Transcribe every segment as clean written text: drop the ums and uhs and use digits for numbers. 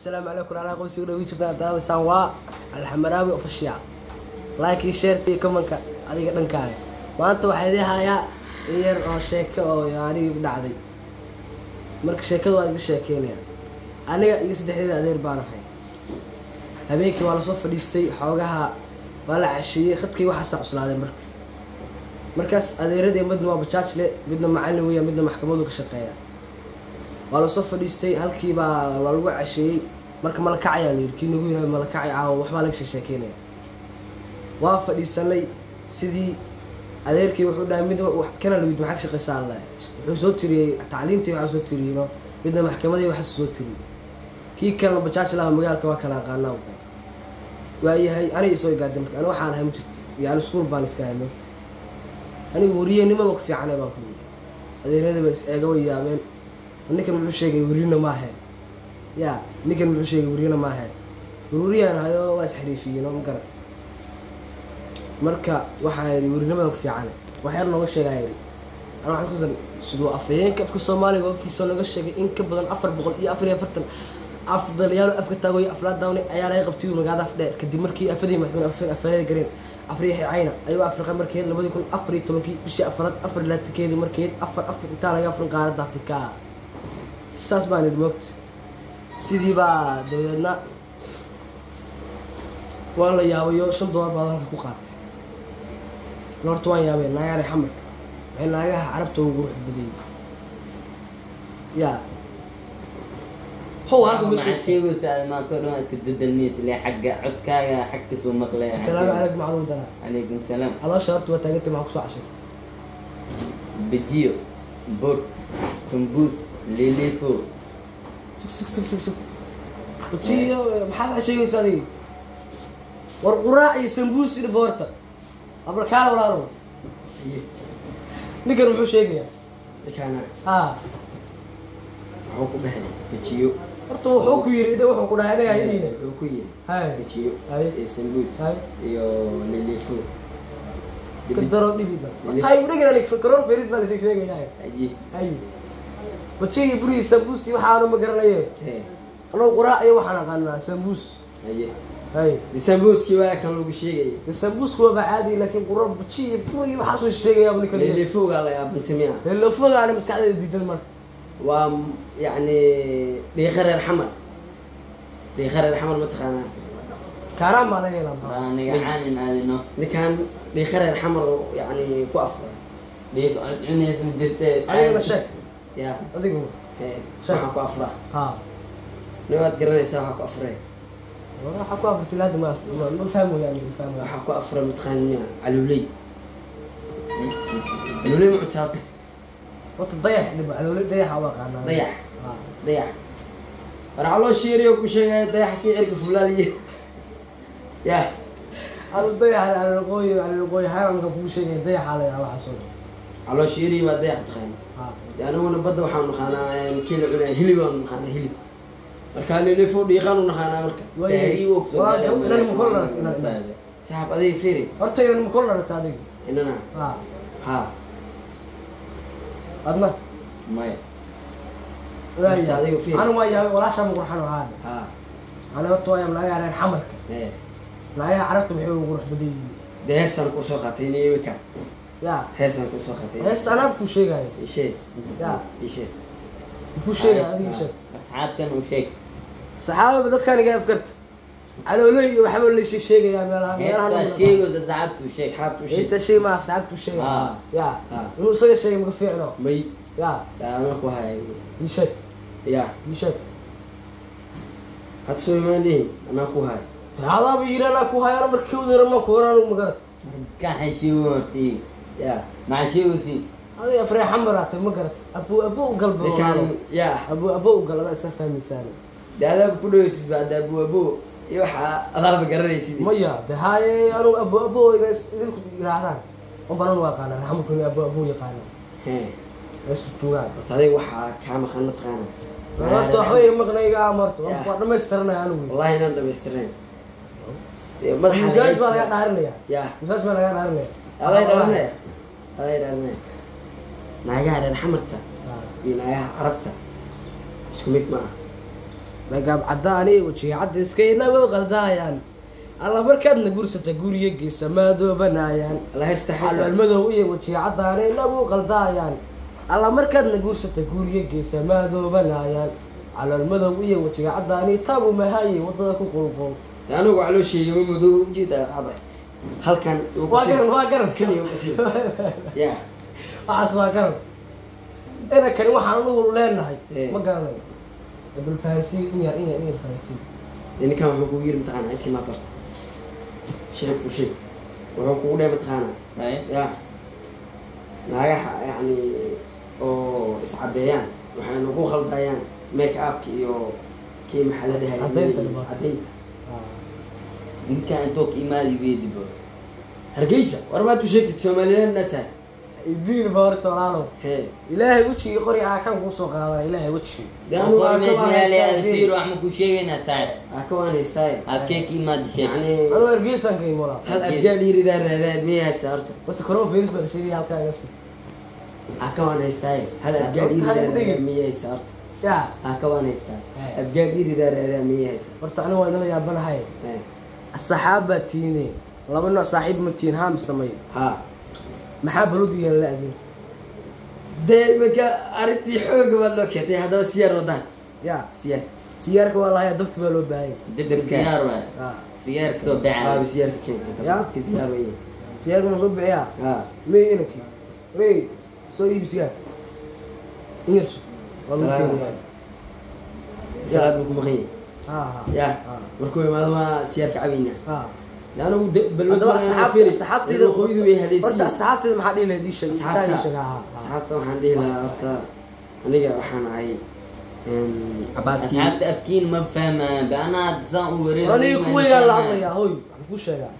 Assalaamu calaykum alaa qoysiga dhow YouTube daawaysaan waa Alxamaraawi Official. Like iyo share iyo comment-ka adiga dhankaaga. Maanta waxaa idin hayaa in yar oo sheeko oo aniga igu dhacday. Marka sheekada waa iga sheekeynaya. Aniga iyo saddexdeeda adeer baan ahay. Habeenkii waa lasoo fadhiistay, xoogaha waa la casheeyey, khadkii waxaasaa cuslaaday marka. Markaas adeeradii midna waa bajaajle, midna macallin weya, midna maxkamadu ka shaqeeya. Waa lasoo fadhiistay, halkii baa waa lagu casheeyey. Marka malakacayaa la yidhi, kii nagu yidhaha malakacay caawa waxbaa laga sheekeynaya. Waa fadhiisanay sidii adeerkii wuxuu dhahay mid kana la yidhi maxaa ka shaqeysaa alla. Wuxuu soo tiriyey tacliintii, waxaa soo tiriyey no, midna maxkamadii waxaa soo tiriyey. Kii kalena bajaaj laha magaalka waa kala aqaanaa uu dhahay. Waayahay aniga isoo igaaday marka aniga waxaan ahay ma jirto, yani iskuul baan iska ahay moogta. Aniga weriyanimada ku fiicanay baan ku yidhi. Adeerada ba is eega way yaabeen. Ninkan wuxuu sheegay weriyana maahe. Ya ninkan wuxuu sheegay weriyana maahe. Weriyaan hayo waa isxariifiyeen oo ma garat. Marka waxaan yidhi werinimada ku fiicanay. Wax yar nooga sheegaa yidhi. Ana waxaan ku san siduu afhayeenka afka Soomaaliga afkiisa nooga sheegay in ka badan 444 afdalyaal afka taagoy aflaad daawnay ayaa laga qabtay magaalada Afdheer kadib markii afadii madaxweyne afar gareen Afriya cayna ayuu Afrika markii 2014 bishii afraad 24keedii markii afar afar intaa laga afrin qaaradda Afrika. Saas baan idhi moogta. Sidii baa dabadeedna waa la yaabayo $5 baa halka ku qaatay. Horta waan yaabay naagaha reer xamarka waxay naagaha carabta ugu qurux badiyey. Yaa هو هذا مع sheegaysa maanta oo dhan waa iska dadalmaysa ilaa xagga codkaaga xagkiisuu maqlaya. السلام عليكم معلوم دنا. Calaykum salaam. الله شرط وتاجت معك سو عشيس. Bajiyo, bur, sambuus, lilifo. سك سك سك سك سك. بتشي maxaa sheegaysaa adiga? War quraac iyo sambuus iyo boorta. Abarkaal walaalo. Ninkan muxuu sheegayaa? Ninkaana Ha. wuxuu ku dhahay bajiyo. Horta wuxuu ku yiri wuxuu ku dhahay aniga haydiina. Wuxuu ku yiri Hay. bajiyo Hay. iyo sambuus Hay. iyo lilifo. Ka daro dhibiba. Hay dhigan aniga corona virus baa la sheegayaa. Aye. Hay. Bajiyo buri sambuus iyo waxaanu ma garanayo. Hee. Anoo quraac iyo waxaan aqaanaa sambuus. Aye. Hay. Sambuuskii waa kan lagu sheegayay. Sambuusku waa caadi laakiin quraac bajiyo buri waxaas uu sheegayaa ninkan. Lilifoga la yaabantay miya? Lilifoga ana maskaxdayda diidan marka. Waa yacni dhiiqa reer xamar. Dhiiqa reer xamar ma taqaanaa? Kaaraan baa laga helaa. Aniga caanin aadino. Ninkan dhiiqa reer xamar oo yacni ku afray. Dhiiq cunaysa ma jirtee. Adigana sheeg. Ya. Adigu. Hee. Sheeg. Waxaan ku afraa. Ha. Nin waad garanaysaa waxaa ku afray. Waxaa ku afurtay ilaa hadda ma fahmo yani ma fahmo. Waxaa ku afray ma taqaanid miya? Caluuley. Caluuley ma cuntaa horta? Horta dayax dhib caluuley dayaxa waa aqaanaa. Dayax. Ha. Dayax. War caloo shiiriyo ku sheegaya dayaxa kii cirka fulaaliye. Ya. Anu dayaxa caluulqooyo caluulqooyo xayawaanka kugu sheegaya dayaxa la yidhaha waxaas oo dhan. Caloo shiiriyo baa dayax taqaana. Ha. Dee aniguna badda waxaanu naqaanaa kii la cunaya hilib baanu naqaanaa hilib. Marka lilifo dhiiqaanu naqaanaa marka. Tahriib oo kusoo galay. Inan ma kula dhalatay? Saaxiib adiga fiiri. Horta inan ma kula dhalatay adiga? Inana. Ha. Ha. Adna? Maya. Horta adiga fiiri. Anu waa yaabay walaashaa ma qurxan oo haadhe. Ha. Ana horta waa yaab naagaha reer xamarka. Ee. Naagaha carabta waxay ugu qurux badan yihiin. Dee heesaan kuu soo qaatay inay imika. Ya. Heesaan kuu soo qaatay. Heesta anaa kuu sheegaayo. Ii sheeg. Ya. Ii sheeg. Kuu sheegaya adiga ii sheeg. Asxaabtan u sheeg. Saxaabada dadkaan iga afkarta. Calooley iyo waxba la sheegayaa meelaha meelaha. Heesta sheegaysa asxaabta u sheeg. Asxaabta u sheeg. Heesta sheeg ma asxaabta u sheeg. Ha. Ya. Ha. Inuu isaga sheegay ma fiicno. May. Ya. Anaa ku haya. Ii sheeg. Ya. Ii sheeg. Hadda soo imaanayhin anaa ku haya. Hadaaba yiri anaa ku haya ana markii uu yiri ma ku haya anigu ma garat. Marka sheego horta. Ya. Maxaa sheegaysi? Adiga afree xamar aatay ma garat. Abu abu u galbo. Ninkan ya. Abu abu u galada isa fahmaysaan. Dee adaaba ku dhawaysid ba hadda abu abu iyo waxaa adaaba garanaysid. Maya, dee haye anigu abu abu iga idinku yiraahdaan. Un badan waa aqaanaa, xamarku inuu abu abu yaqaanaa. Hee. Meesha joogaan. Horta adiga waxaa kaa maqan ma taqaanaa? Horta waxba iga maqnay iga amarto. Ya. Waan dhamaystiranaya anigu. Wallahi inaan dhamaystirnayn. Dee madaxa Masaaj baa laga dhaarinaya. Ya. Masaaj baa laga dhaarinaya. Aday dhaarinaya. Aday dhaarinaya. Naagaha reer xamarta iyo naagaha carabta isku mid ma aha. Magaab cadaan iyo wajiga cadayska inagu qaldaayaan. Alla markaadna guursata guriga geysa maadoobanayaan. La haysta Calool madow iyo wajiga cadaan inagu qaldaayaan. Alla markaadna guursata guriga geysa maadoobanayaan. Calool madow iyo wajiga cadaan tagu mahaye wadada ku qulqul. Anigu calooshayga ma madow ujeedaa hada halkan. Waa garan, waa garan. Kan iyo kasi ya. Waxaas waa garan. Ina kani waxaan anugu leenahay Eh. ma garanayo. Bal fahansiin in yar, in yar, in yar fahansiin. Ninkan wuxuu kugu yiri mataqaanaa intii maad horta sheeg u sheeg wuxuu kugu dhahay mataqaanaa Haye. ya naagaha yacni oo iscadeeyaan waxay nagu khaldayaan make upka iyo kii maxaa la dhahay Iscadeynta dhibaato. Iscadeynta. Ninkan intuu ka imaadi weedi bo. Hargeysa war maad u sheegtid Somaliland na tahay. Ibiir ba horta walaalow. Hee. Ilaahay wejigii qori aa kan kuu soo qaadana ilaahay wejigii. Dee anigu Qori aa ka meesha waan yaala haystaa fiir wax ma ku sheegaynaa saaxiib. Aa ka waan haystaaye. Halkee ka imaadi sheeg. Yacni Anuu Hargeysaan ka imi walaal. Hal abgaal yiridaa raadaan miyay haysaa horta? Horta coronavirus baa la sheegaya halkaa iga sii. Aa ka waan haystaaye hal abgaal Horta yiridaa ha igu dhigin. raadaan miyay haysaa horta? Ya. Aa ka waan haystaa Hee. abgaal yiridaa raadaan miyay haysaa? Horta anigu waa idinla yaabanahay. Hee. Asxaab baa tihiine. Laba nooc saaxiib ma tihiin haa mise may? Haa. Maxaa balod u yeelan la'diin? Dee iminka arrintii xooga baad loo keentay haddaba siyaar wadaan. Ya. Siyaar. Siyaarka waa lahayaa dabki baa loo baahan yahay. Dabka Dabka. diyaar waay. Ah. Sigaarka soo baxaya. Aa siyaarka keenta. Ya. Dabka diyaar weeye. Siyaarka ma soo bixiyaa? Haa. Mey inankii. Mey soo iibi sigaar. In yar sug. Waa lagu Salaam. keenayaa. Salaad buu ku maqan yahay. Haa, haa. Ya. Haa. Markuu imaado ma siyaarka cabaynaa. Haa. Anigu balwad Haddaba ma aanan asxaabta fiirin. asxaabtayda Hooyadu way haleysiin. horta asxaabtayda maxaa dhihi lahayd ii sheeg. Intaa ii sheeg, haa, haa. Asxaabta waxaan dhihi lahaa horta aniga waxaan ahay Cabaaskii. Asxaabta afkiin ma fahmayaan ba anaa hadda saan u wareer. Aniga kuweygaan la hadlayaa hooy waxaan kuu sheegaa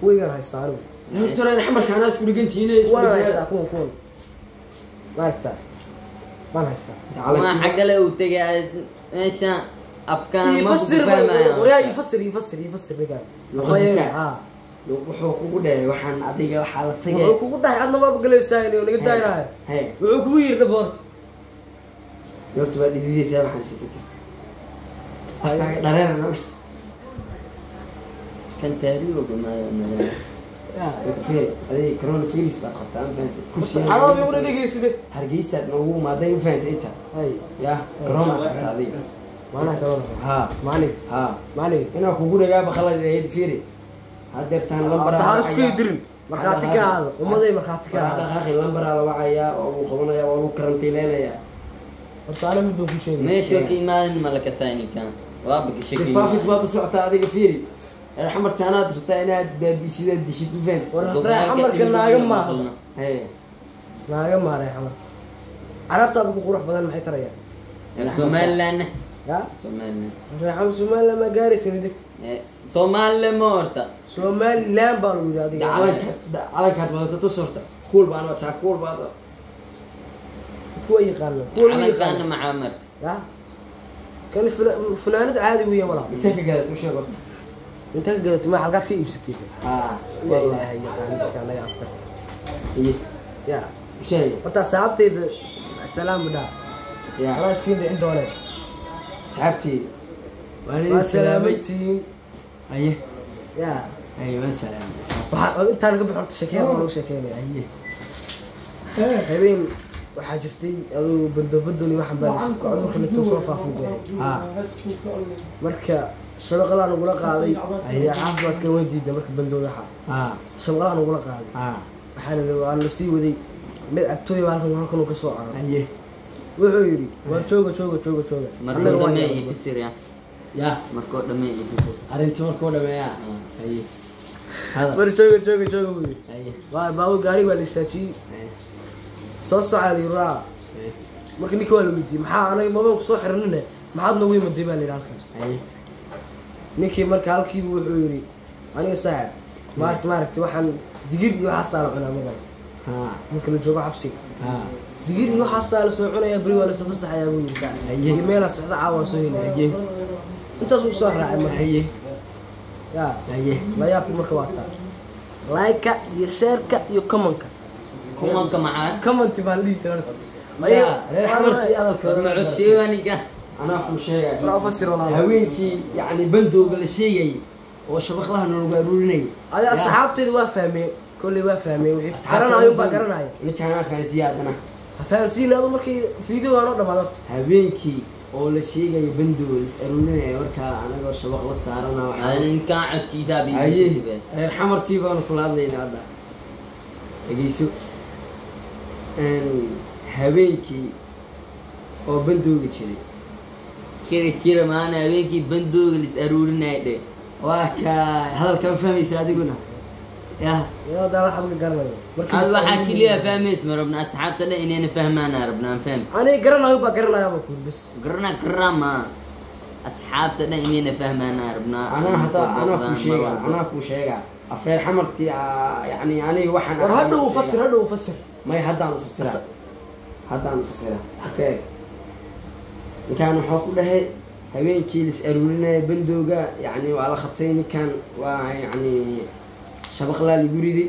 kuweygaan haystaa anigu. Horta reer xamarka anaa isku dhigantihiin isku Kuwan dhigan. haystaa kuwan kuwan maaragta baan haystaa. Ma xaggale uu tegay meesha afkaan ma ku Ifasir fahmayaan. waryaa ifasir ifasir ifasir ninkaan. Luqadiisa. Haa. Wuxuu kugu dhahay waxaan adiga waxaa la tagay. Wuxuu kugu dhahay adna maaba galaysaa inuu naga daaynayo. Hee. Wuxuu kugu yiri dhab horta. Horta waa dhididaysaa waxaan siitay. Afkaaga dhareera noo. Kan taariikhda maayo malaa. Ya. Fiiri, adiga coronavirus baad qabtaa ma fahantay? Kursi Adoo igu dhegeysidee. Hargeysaad noogu imaaday ma fahantay inta? Hay. Ya, corona qabtaa adiga. Maana corona. Haa. Maani. Haa. Maani. Inaa kugu dhagaa baqalad ahayd fiiri. Haddeertaan lambaraa Horta ha la isku wacayaa. dirin. Markhaati ka ahaado. Ummaday markhaati ka ahaado. Dhaqaaqi lambaraa la wacayaa oo lagu qabanayaa waa lagu karantiileynayaa. Horta aniga mid baan kuu sheegaya. Meesha ka imaadan ma la kasay ninkan. Waa baka shaki. Faafis baad u socotaa adiga fiiri. Reer xamarta anaad rabtaa inaad baabi'isidaad dishid ma fahantay? War reer xamarka naaga maaha. Hee. Naaga maaha reer xamarka. Carabta ku qurux badan maxay tarayaan? Somaliland. Ya? Somaliland. Reer xamar Somaliland ma gaaraysa midig. Somaliland ma horta. Somaliland baa lagu yidhi adiga. Calankaad wadato tus horta. Kuul baan wataa, kuul baad. Kuwa yaqaano. Kuwa lagu Calankaana yaqaano. maxaa marka? Ya? Kan funaanad caadi weeye walaal. Intee ka gadatay u sheeg horta. Intee ka gadatay ma halkaad ka iibsatay? Haa. Yaa ilaahay yaqaan dadka anaga afkarta. Iye. Ya. U sheeg. Horta asxaabtayda salaam dhaha. Ya. Anaa iskiin dhicin doonee. Asxaabtayda. Waa idin Waa salaamay. salaamaytiin. Aye. Ya. Aye, waan salaamay asxaabta. Waxaa intaan ka bixi horta sheekada waa lagu sheekeynaya. Aye. Habeen waxaa jirtay aduu bandobadon iyo waxaan baa cudurka intuu soo faafin jiray. Haa. Marka shabaqadaa nagula qaaday ayaa caafimaadka waan diiday marka bandooda waxaa. Haa. Shabaqadaa nagula qaaday. Haa. Waxaana waa la sii waday mid cabtooy baa halkan uu ka soo cararay. Aye. Wuxuu yidhi war jooga jooga jooga jooga. Markuu Annaga waan dhammeey yaabnay. ifisir ya. Ya. Markuu dhammeey ifisir. Arrintii markuu dhammeeyaa. Aye. Hada. War jooga jooga jooga buu yidhi. Aye. Waa baabuur gaariga waa la istaajiyey. Aye. Soo socaa la yidhi raa. Aye. Marka ninka waa la weydiiyey maxaa anaga maba ku soo xiranine maxaad noogu imaday baa la yidhi halkan. Aye. Ninkii marka halkiibu wuxuu yidhi aniga saaxib maaragtay waxaan digir iyo waxaasaa la cunaa magan. Haa. Marka la joogo xabsiga. Haa. Digir iyo waxaasaa la soo cunayaa beri waa la soo fasaxayaa buu yidhi saaxib. Aye. Iyo meelaa socda caawa soo helaya. Aye. Intaas uu soo raacay marka. Aye. Ya. Aye. La yaabku marka waa taa. Like-ka iyo share-ka iyo comment-ka. Comment-ka maxaa? Comment baan dhihi jiray horta. Ya, reer xamartii adalkooda. War ma cushiyo ninka. Anaa kuu sheegaya. War ufasir walaal. Haweenkii yani bandowga la sheegayay oo shabaqlaha nalagu aruurinayay. Adi asxaabtayda waa fahmeen, kolley waa fahmeen, wixii garanayo baa garanaya. Ninkaanaa fahansiiya haddana. Ha fahansiin adu markii video aan oo dhamaado horta. Habeenkii oo la sheegaya bandowga la is aruurinaya, markaa anagoo shabaq la saarana waxaa Ninkaan codkiisaa haye biibe. Reer Xamartii baanu kula hadlaynaa hadda, dhegeyso. Habeenkii oo bandowga jiray. Kira kira maana habeenkii bandooga lis aruurinaya dhe. Waa ka hadalka ma fahmaysa adiguna yah? Iyadoo haddaan wax ka garanayo markii Ad waxaa keliya fahmays ma rabna, asxaabta dhan inayna fahmaana rabnaan faham. Aniga garanayo baa garanaya baa kuur bas. Garana garana ma asxaabta dhan inayna fahmaana rabnaa. Anaa hataa anaa kuu sheega, anaa kuu sheega afreer Xamartii yani aniga waxaan War hadhow u fasir, hadhow u fasir. May, haddaan u fasiraa, haddaan u fasiraa. Okay, ninkaan wuxuu ku dhahay habeenkii lis aruurinaya bandowga, yani waa la qabtay ninkan, waa yani shabaqlaa lagu riday,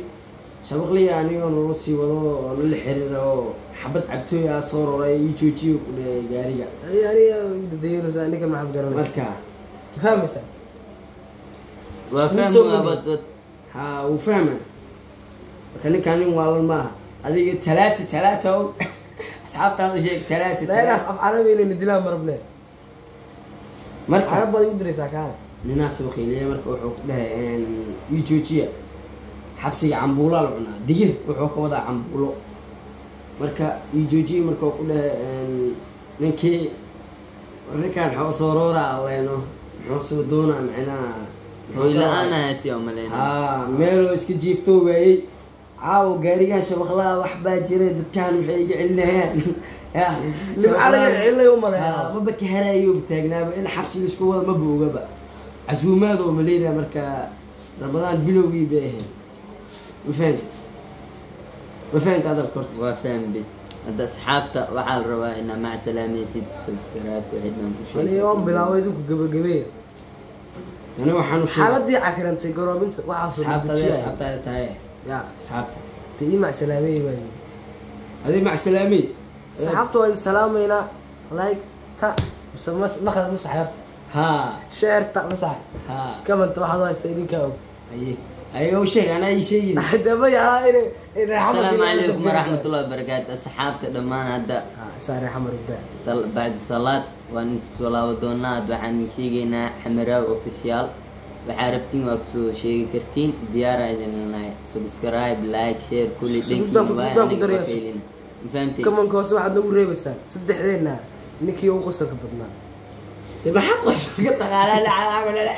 shabaqlii anigoo nala sii wado oo nala xiriira oo xabad cabtooy ah soo roray, ii joojiyo ku dhahay gaariga. Aniga aniga dadaynaysa ninka maxaa garanaysa? Marka fahmaysaa? Waa Soo fahmi soo waa bad bad. Ha, wuu fahma. Marka ninkaan nin waalan maaha. Adiga talaata talaata og asxaabtaada u sheeg talaata Laa talaata. Af carabi inayna dilaan ma rabnee. Marka carab baad igu diraysaa kaale. Ninaa soo qiiliyay, marka wuxuu ku dhahay ii joojiya, xabsiga cambuulaa la cunaa, digir wuxuu ka wadaa cambuulo. Marka ii joojiya, marka uu ku dhahay ninkii, war ninkaan xoo soo rooraa leeno, muxuu soo doonaa macnaha? Hooy la-aan haysi oo maleyna. Haa, meeloo iska jiifto waayey caawo gaarigaha shabaqlaha wax baa jira, dadkaan waxay iga celinayaan. Ya, Nimca laga celinaya u maleeyaa. Haa, maba ka harayo taagnaaba in xabsi laisku wado, maba ogaba casuumaad oo maleynaya. Marka Ramadaan bilowgii bay ahayd, ma fahanta? Ma fahanta adalka horta? Waa faham bis. Hadda asxaabta waxaa la rabaa inaa mac salaamaysid, subscribe wixii dhan ku sheeg. Aniga waan bilaabay, idinku gabagabeeya. Ani waxaan u sheegay Xaaladii cakirantay garoobinta waxaasoo asxaabta dejiyaya. Asxaabtaada tahay. Ya. Asxaabta. Te ii macsalaamey baa yidhi. Adi macsalaamey. Asxaabta waa idin salaamaynaa, like ta mise maqal ma saxeerta. Haa. Sheerta ma sax. Haa. Kamanta waxaad u haysta idinkaa og. Aye, ayaga u sheeg, anaa ii sheegin. Daba yaa inay inay xamar. Asalaamu calaykum waraxmatullahi wabarakaatu asxaabta dhammaan. Hadda saare Xamar ibdaa. Bacdu salaad waan isku soo laabo doonaa. Hadda waxaan idin sheegaynaa Xamaraawi Official, waxaa rabtiin waa kusoo sheegi kartiin, diyaara idin lanahay. Subscribe, like, share kulli dhankiina waa Guddaan ku anaga daraya. waa kaylina, ma fahamteen? Kamanka hoose waxaad nagu reebaysaa saddexdeenna ninkii ugu qosolka badnaa. Dee maxaad qosolka taqaanaa?